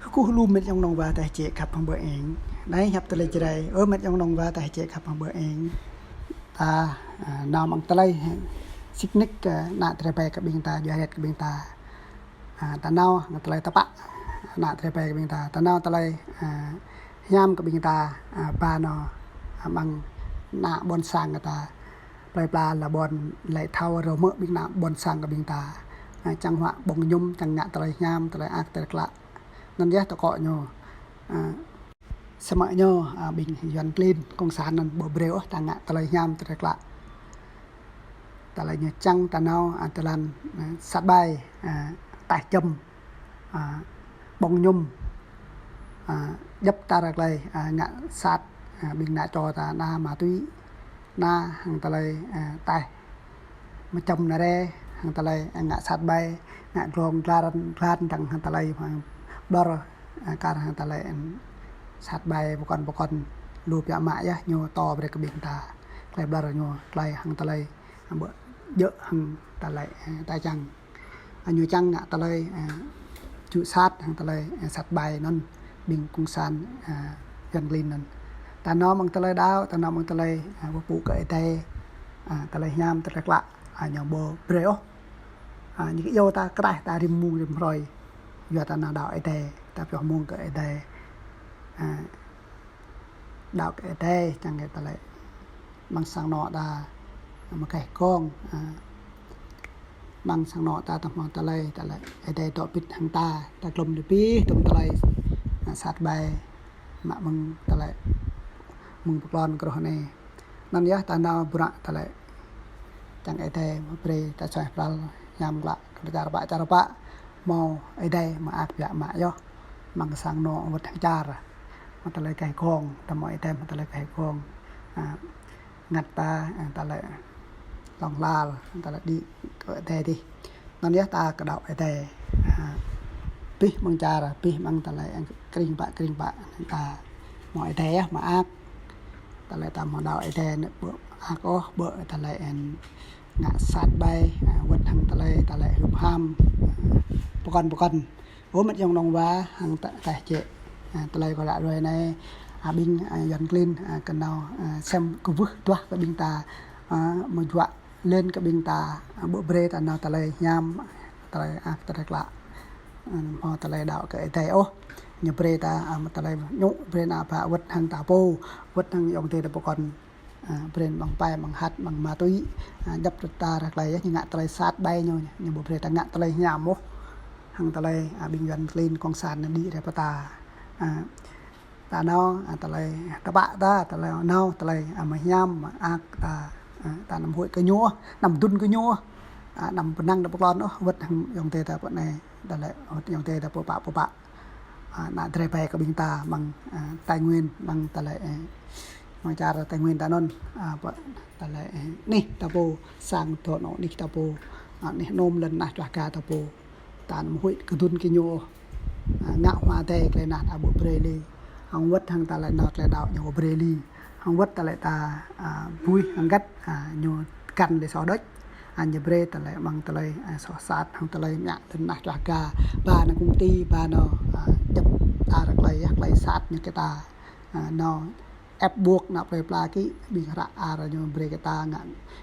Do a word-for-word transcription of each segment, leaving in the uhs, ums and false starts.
Kơkuh lu mĕt yŏng nong wa tơčĕ khăp hăng ƀơi eng. Anai hiăp tơlơi Jrai. Ơ mĕt yŏng nong wa tơčĕ khăp hăng ƀơi eng. Ta, a, nao mơ̆ng tơlơi, a, sĭt nik, a, ană drơi ƀai kơ ƀing ta, djuai rĕt kơ ƀing ta. A, ta nao mơ̆ng tơlơi tơpă, ană drơi ƀai kơ ƀing ta. Ta nao tơlơi, a, hiam kơ ƀing ta, a, ba nao, a, mơ̆ng ană ƀôn sang kơ ta. Plơi pla lŏn ƀôn lĕ thâo rơmơ̆ ƀing ană ƀôn sang kơ ƀing ta. A, čang huă ƀong ñum, čang ngă tơlơi hiam, tơlơi ak, tơlơi klă. Anŭn yơh tơkŏ ñu. A, samơ̆ ñu, a, ƀing Yuan klin, kông san anŭn ƀu brơi ôh ta ngă tơlơi hiam, tơlơi klă. Tơlơi ñu čang ta nao, a, tơlan, a, sat ƀai, a, taih čăm, a, ƀong ñum, a, djŏp tar rơklai, a, ngă sat, a, ƀing ană čô ta, ană ma túy, ană hăng tơlơi, a, taih mơčăm nare, hăng tơlơi, a, ngă sat ƀai, ngă glông glan, glan dăng hăng tơlơi, hăng ƀlŏr, a, kar hăng tơlơi, a, sat ƀai pơkŏn pơkŏn lu biă mă yơh ñu tŏ brơi kơ ƀing ta. Tơlơi ƀlŏr ñu, tơlơi hăng tơlơi, a, ƀu djơ̆ hăng tơlơi, a, ta čang. A, ñu čang ngă tơlơi, a, čŭ sat hăng tơlơi, a, sat ƀai anŭn ƀing kông san, a, Yuan klin anŭn. Ta nao mơ̆ng tơlơi đaŏ, ta nao mơ̆ng tơlơi, a, pơpŭ kơ Ơi Adai, a, tơlơi hiam, tơlơi klă, a, ñu ƀu brơi ôh. A, ñu kơ iâu ta kơtaih ta rĭm mông rĭm hrơi. Yua ta nao đaŏ Ơi Adai, ta pioh mông kơ Ơi Adai. A, đaŏ kơ Ơi Adai, čang kơ tơlơi. Mơ̆ng sang anŏ ta, mơ̆ng keh kông, a, mơ̆ng sang anŏ ta, ta hmâo tơlơi, tơlơi Ơi Adai dŏ pĭt hăng ta, ta glŏm lĕ pĭ, tŭm tơlơi, a, sat ƀai, mă mơ̆ng tơlơi, mơ̆ng pơklŏn kơroh anai. Anŭn yơh ta nao bruă tơlơi. Čang Ơi Adai brơi ta suaih pral hiam klă, kơ čar pă, čar pă. Hmâo Ơi Adai mơak biă mă yơh. Mơ̆ng sang anŏ wơ̆t hăng čar. Mơ̆ng tơlơi keh kông, ta hmâo Ơi Adai mơ̆ng tơlơi keh kông. A, ngă ta, a, tơlơi hlŏng lar, tơlơi đĭ kơ Ơi Adai dih. Anŭn yơh ta kơ đaŏ Ơi Adai. A, pĭ mơ̆ng čar, pĭ mơ̆ng tơlơi, a, kring pă, kring pă, ta hmâo Ơi Adai yơh, mơak. Tơlơi ta hmâo đaŏ Ơi Adai anai ƀu ak ôh, ƀu tơlơi, a, ngă sat ƀai, a, wơ̆t hăng tơlơi, tơlơi hưp ham, a, pơkŏn pơkŏn. Ơ mĕt yŏng nong wa hăng ta, tơčĕ, a, tơlơi kâo lăi ruai anai, a, ƀing, a, Yuan klin, a, kơ nao, a, sem kơwưh duah kơ ƀing ta, a, mơjuă lĕn kơ ƀing ta, a, ƀu brơi ta nao tơlơi hiam, tơlơi ak, tơlơi klă. A, hmâo tơlơi đaŏ kơ Ơi Adai ôh. Ñu brơi ta, a, mă tơlơi ñu brơi ană bă wơ̆t hăng ta pô, wơ̆t hăng ayŏng adơi ta pơkŏn. A, brơi mơ̆ng pai, mơ̆ng hăt, mơ̆ng ma túy. A, djŏp ta rơklai yơh, ñu ngă tơlơi sat ƀai ñu, ñu ƀu brơi ta ngă tơlơi hiam ôh. Hăng tơlơi, a, ƀing Yuan klin kông san anŭn đĭ rai pơ ta. A, ta nao, a, tơlơi tơpă ta, tơlơi nao, tơlơi, a, mơhiam, mơak ta, a, ta anăm huĭ kơ ñu, anăm dŭn kơ ñu, a, anăm pơnăng ta pơklŏn ôh, wơ̆t hăng ayŏng adơi ta pơ anai, tơlơi, wơ̆t ayŏng adơi ta pơpă, pơpă. A, ană drơi ƀai kơ ƀing ta mơ̆ng, a, Tây Nguyên, mơ̆ng tơlơi, ơ, mơ̆ng čar Tây Nguyên ta anŭn, a, pơ tơlơi, ơ, anih ta pô, sang dŏ anŏ anih ta pô, a, anih anom lŏn tơnah čuah ga ta pô. Ta anăm huĭ kơdŭn kơ ñu, a, ngă hua tơi tơlơi anŭn ta ƀu brơi lĕ. Hăng wơ̆t hăng tơlơi anŭn tơlơi đaŏ ñu ƀu brơi lĕ. Hăng wơ̆t tơlơi ta, a, buih hăng găt, a, ñu kăn lĕ soh đôč. A, ñu brơi tơlơi mơ̆ng tơlơi, a, soh sat hăng tơlơi mơak lŏn tơnah čuah ga. Ba nao kông ti, ba nao, a, djŏp ta rơklai yơh, tơlơi sat ñu kơ ta. A, nao ép buộc nao plơi pla kơ ƀing hră ar ñu brơi kơ ta ngă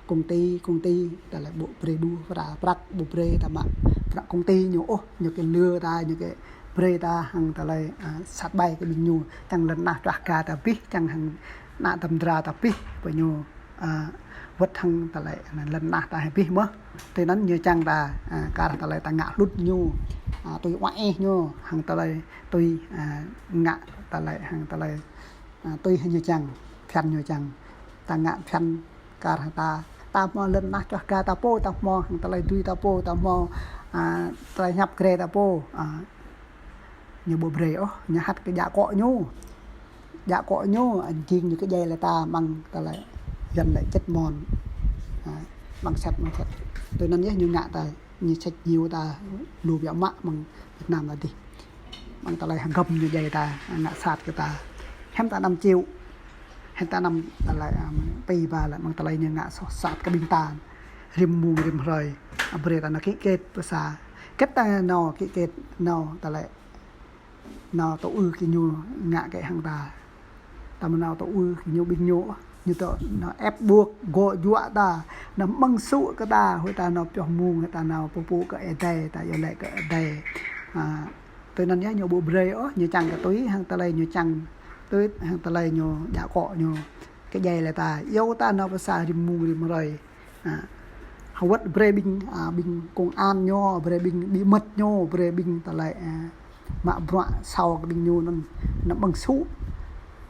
kông ti, kông ti, tơlơi ƀu brơi đu, prăk, prăk ƀu brơi ta mă prăk kông ti ñu ôh, ñu kơ lừa ta, ñu kơ brơi ta hăng tơlơi, a, sat ƀai kơ ƀing ñu, čang lŏn tơnah čuah ga ta abih, čang hăng ană tơm dra ta abih, pơ ñu, a, wơ̆t hăng tơlơi, a, lŏn tơnah ta abih mơ̆n. Tui anŭn ñu čang ta, a, kar tơlơi ta ngă hlŭn ñu, a, tui uaih ñu, hăng tơlơi tui, a, ngă tơlơi, hăng tơlơi, a, tui hăng ñu čang, phiăn ñu čang. Ta ngă phiăn kar hăng ta, ta hmâo lŏn tơnah čuah ga ta pô, ta hmâo hăng tơlơi dưi ta pô, ta hmâo, a, tơlơi hiăp grê ta pô, a, ñu ƀu brơi ôh, ñu hăt kơ djă akŏ ñu. Djă akŏ ñu, a, jing ñu kơ djai lĕ ta mơ̆ng tơlơi Yuan lĕ chết mòn. A, mơ̆ng sĕt, mơ̆ng sĕt. Tui anŭn yơh ñu ngă ta, ñu sĕt ñu ta lu biă mă mơ̆ng Việt Nam ta dih. Mơ̆ng tơlơi hơgăm ñu djai ta, ngă sat kơ ta. Hiư̆m ta anăm chịu. Hiư̆m ta anăm tơlơi, a, pĭ ba lĕ mơ̆ng tơlơi ñu ngă soh sat kơ ƀing ta. Rĭm mông rĭm hrơi. A, brơi ta nao ký kết pơ sa. Kĕt ta nao kĕ kĕt nao tơlơi nao tŭ ư kơ ñu ngă kĕ hăng ta. Ta mơ̆ nao tŭ ư kơ ñu ƀing ñu, ñu tŭ nao ép buộc gŏ juă ta, nao mơ̆ng sŭ kơ ta, huĭ ta nao pioh mơ̆ng, huĭ ta nao pơpŭ kơ Ơi Adai, ta iâu laĭ kơ Ơi Adai. Tui anŭn yơh ñu ƀu brơi ôh, ñu čang kơ tui hăng tơlơi ñu čang, tui hăng tơlơi ñu djă akŏ ñu kơ djai lĕ ta, iâu ta nao pơsa rĭm mông rĭm hrơi. Hơwơ̆t brơi ƀing, ƀing công an ñu, brơi ƀing bí mật ñu, brơi ƀing tơlơi mă bruă sâu kơ ƀing ñu anŭn, nao mơ̆ng sŭ.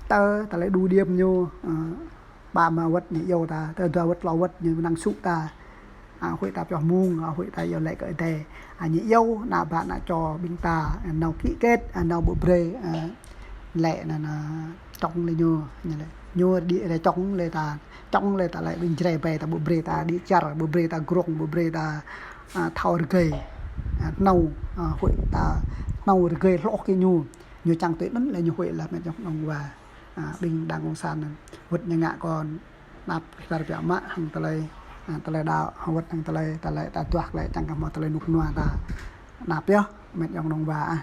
Tơ tơlơi đu điêm ñu, ba mă wơ̆t ñu iâu ta, tơ dua wơ̆t tlâo wơ̆t ñu năng sŭ ta. Huĭ ta pioh mơ̆ng, huĭ ta iâu laĭ kơ Ơi Adai. Ñu iâu ană ƀă ană čô ƀing ta, nao kĕ kĕt, nao ƀu brơi, lĕ nao, nao čŏng lĕ ñu, ñu lĕ. Ñu đĭ rai čŏng lĕ ta, čŏng lĕ ta lĕ ƀing Jrai ƀai ta ƀu brơi ta đĭ čar, ƀu brơi ta grong, ƀu brơi ta thâo rơgơi. Nao, huĭ ta nao rơgơi hloh kơ ñu. Ñu čang tui anŭn lĕ ñu huĭ lĕ met yŏng nong wa. Ƀing đảng cộng sản anŭn. Wơ̆t ñu ngă kơ anăp klar biă mă hăng tơlơi, tơlơi đaŏ, wơ̆t hăng tơlơi, tơlơi ta duah lĕ čang kơ hmâo tơlơi rơnŭk rơnua ta. Anăp yơh, met yŏng nong wa ah.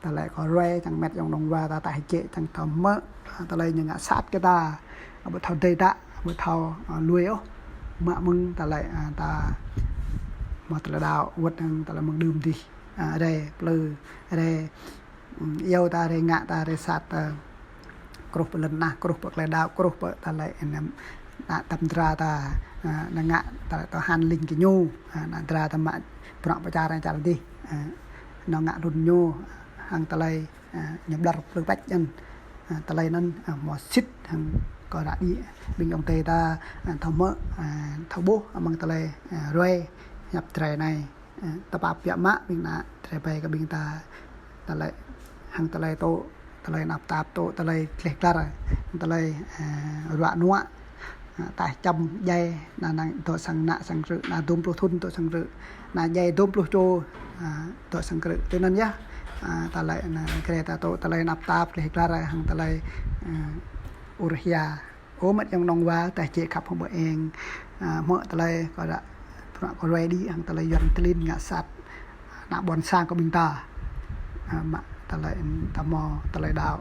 Tơlơi kơ ruai čang met yŏng nong wa ta, ta hơjĕ čang thâo hmư̆ tơlơi ñu ngă sat kơ ta. Ƀu thâo dơi đă, ƀu thâo lui ôh. Mă mơ̆ng tơlơi ta hmâo tơlơi đaŏ, wơ̆t hăng tơlơi mơ̆ng đưm dih. Rai plư, rai iâu ta, rai ngă ta, rai sat ta. Kruh pơ lŏn tơnah, kruh pơ tơlơi đaŏ, kruh pơ tơlơi anăm, ană tăm dra ta, ană ngă tơlơi tơhan ling kơ ñu, ană dra ta mă bruă pơčar čar dih, ană ngă lun ñu, hăng tơlơi ñu ƀlŏr plư pĕč anŭn. Tơlơi anŭn hmâo sĭt hăng kơ ră đĭ ƀing ayŏng adơi ta thâo hmư̆, thâo ƀuh amăng tơlơi ruai hiăp Jrai anai. Tơpă biă mă ƀing ană Jrai ƀai kơ ƀing ta, tơlơi hăng tơlơi tŭ, tơlơi anăp tap tŭ, tơlơi gleh glar, tơlơi ruă nuă, taih čăm djai, ană năng dŏ sang ană sang krư̆, ană dôm pluh thŭn dŏ sang krư̆, ană djai dôm pluh čô dŏ sang krư̆. Tui anŭn yơh, tơlơi ană Jrai ta tŭ, tơlơi anăp tap gleh glar hăng tơlơi ur hia. Ơ met yŏng nong wa, ta či khăp hăng ƀơ eng, hmư̆ tơlơi kơ ră, bruă kơ ruai đĭ hăng tơlơi Yuan klin ngă sat ană ƀôn sang kơ ƀing ta. Mă tơlơi ta hmâo tơlơi đaŏ,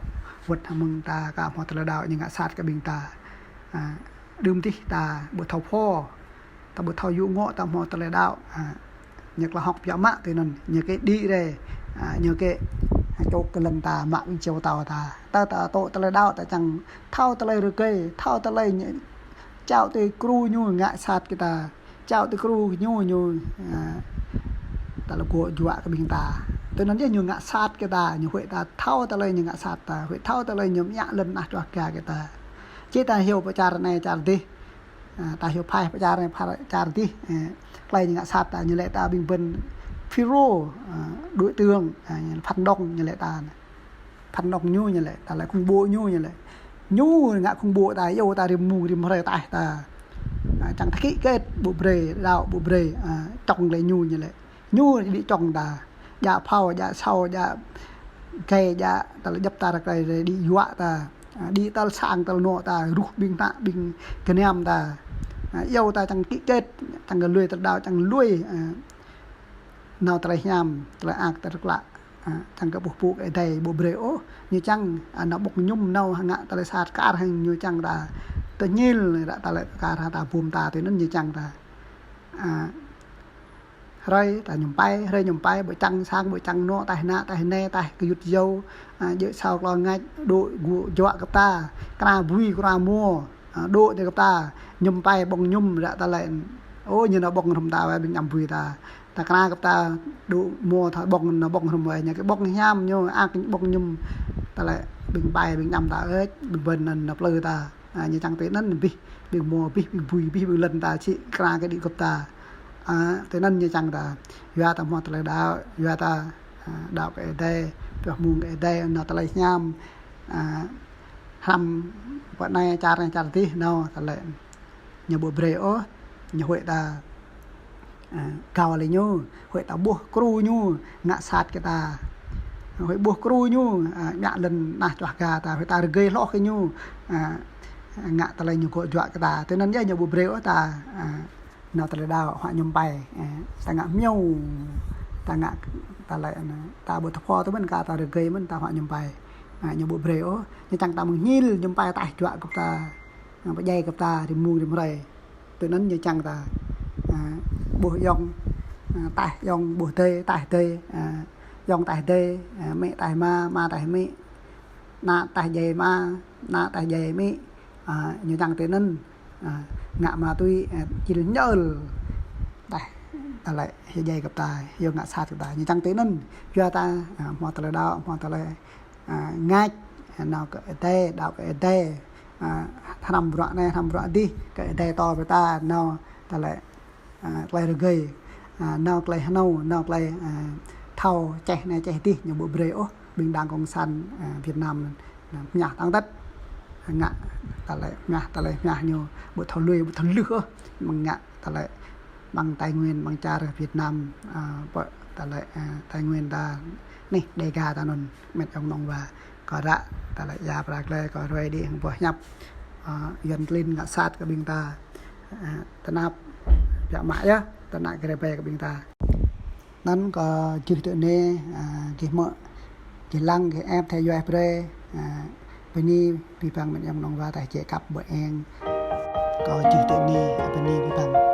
wơ̆t hăng mơ̆ng ta ka hmâo tơlơi đaŏ ñu ngă sat kơ ƀing ta. Đưm dih ta ƀu thâo pho, ta ƀu thâo yŭ ngŏ, ta hmâo tơlơi đaŏ. Ñu kơ hŏk biă mă tui anŭn, ñu kơ đĭ rai, ñu kơ čŏk kơ lŏn ta, mă ƀing čiu tâo ta. Ta, ta tŭ tơlơi đaŏ, ta čang thâo tơlơi rơgơi, thâo tơlơi ñu, čao tui kru ñu ngă sat kơ ta, čao tui kru ñu, ñu, tơlơi gŏ juă kơ ƀing ta. Tui anŭn yơh ñu ngă sat kơ ta, ñu huĭ ta thâo tơlơi ñu ngă sat ta, huĭ thâo tơlơi ñu mơñă lŏn tơnah čuah ga kơ ta. Či ta hyu pơ čar anai čar dih, ta hyu phaih pơ čar anai phaih čar dih, tơlơi ñu ngă sat ta, ñu lĕ ta ƀing ƀơ̆n FULRO, đối tượng, phản động ñu lĕ ta. Phản động ñu, ñu lĕ ta lĕ khủng bố ñu, ñu lĕ. Ñu ngă khủng bố ta, iâu ta rĭm mông rĭm hrơi taih ta. Čang ta kĕ kĕt, ƀu brơi đaŏ, ƀu brơi, čŏng lĕ ñu, ñu lĕ. Ñu đĭ čŏng ta, djă phao, djă sâo, djă gai, djă tơlơi djŏp ta rơkơi, đĭ juă ta, đĭ tơl sang tơl anŏ ta, ruh ƀing ană ƀing gơnam ta. Iâu ta čang kĕ kĕt, čang kơ lui tơlơi đaŏ, čang lui nao tơlơi hiam, tơlơi ak, tơlơi klă, čang kơ ƀuh pŭ kơ Ơi Adai ƀu brơi ôh. Ñu čang nao ƀơ̆ng mơñum, nao ngă tơlơi sat kar hăng ñu čang ta. Tơñil ră tơlơi kar hăng ta bum ta, tui anŭn ñu čang ta. Hrơi ta mơñum pai, hrơi mơñum pai, ƀu čang sang, ƀu čang anŏ, taih ană, taih nai, taih gơyut yâo, djơ̆ sâo klâo ngač, dŏ gŏ juă kơ ta, kra bui, kra mô, dŏ tơ kơ ta, mơñum pai ƀơ̆ng mơñum ră tơlơi. Ơ, ñu nao ƀơ̆ng hrŏm ta wai ƀing añăm bui ta. Ta kra kơ ta dŏ mô ta ƀơ̆ng, nao ƀơ̆ng hrŏm wai, ñu kơ ƀơ̆ng hiam ñu, ak ƀơ̆ng mơñum, tơlơi ƀing pai ƀing añăm ta ơi, ƀing ƀơ̆n anŭn nao plư ta. Ñu čang tui anŭn bih, ƀing mô bih, ƀing bui bih, ƀing lŏn ta či kra kơ đĭ gŏp ta. Tui anŭn ñu čang ta. Yua ta hmâo tơlơi đaŏ, yua ta đaŏ kơ Ơi Adai, pioh mơ̆ng kơ Ơi Adai, nao tơlơi hiam, hrăm pơ anai čar anai čar dih, nao tơlơi. Ñu ƀu brơi ôh, ñu huĭ ta gao lĕ ñu, huĭ ta ƀuh kru ñu ngă sat kơ ta. Huĭ ƀuh kru ñu mă lŏn tơnah čuah ga ta, huĭ ta rơgơi hloh kơ ñu, ngă tơlơi ñu gŏ juă kơ ta. Tui anŭn yơh ñu ƀu brơi ôh ta nao tơlơi đaŏ, huă mơñum pai, ta ngă hmâo Ta ngă, ta lĕ anai, ta ƀu thâo pô tơ mơ̆n kơ ta rơgơi mơ̆n ta huă ñăm pai. Ñu ƀu brơi ôh, ñu čang ta mơ̆ng ñil ñăm pai taih juă kơ ta, pơdjai kơ ta rĭm mông rĭm hrơi. Tui anŭn ñu čang ta ƀuh ayŏng taih ayŏng, ƀuh adơi taih adơi, ayŏng taih adơi, amĭ taih ama, ama taih amĭ, ană taih djai ama, ană taih djai amĭ. Ñu čang tui anŭn, ngă ma tui, čil ñơl taih, ta lĕ hyu djai kơ ta, hyu ngă sat kơ ta. Ñu čang tui anŭn, yua ta hmâo tơlơi đaŏ, hmâo tơlơi ngač, nao kơ adai, đaŏ kơ adai, hrăm bruă anai, hrăm bruă adih, kơ adai pơtô brơi ta, nao ta lĕ tơlơi rơgơi, nao tơlơi hơnâo, nao tơlơi thâo čeh anai čeh adih, ñu ƀu brơi ôh. Ƀing đảng cộng sản Việt Nam anŭn, mơñah tăng tăt, ngă ta lĕ mơñah, ta lĕ mơñah ñu ƀu thâo lui, ƀu thâo lưh ôh, mơ̆ng ngă ta lĕ ƀăng Tây Nguyên, ƀăng čar Việt Nam, pơ ta lĕ Tây Nguyên ta anih Đêga ta anŭn, met ayŏng nong wa. Kâo ră ta lĕ ia prăk lĕ kâo ruai đĭ hăng boh hiăp Yuăn klin ngă sat kơ ƀing ta. Tơnap biă mă yơh, tơnap gre bai kơ ƀing ta. Anŭn kâo čih tui anai, gih hmư̆, gih lăng, gih ĕp thâo yua brơi. Bơni abih bang met ayŏng nong wa ta jĕ kăp ƀơi eng. Kâo čih tui anai, bơni abih bang.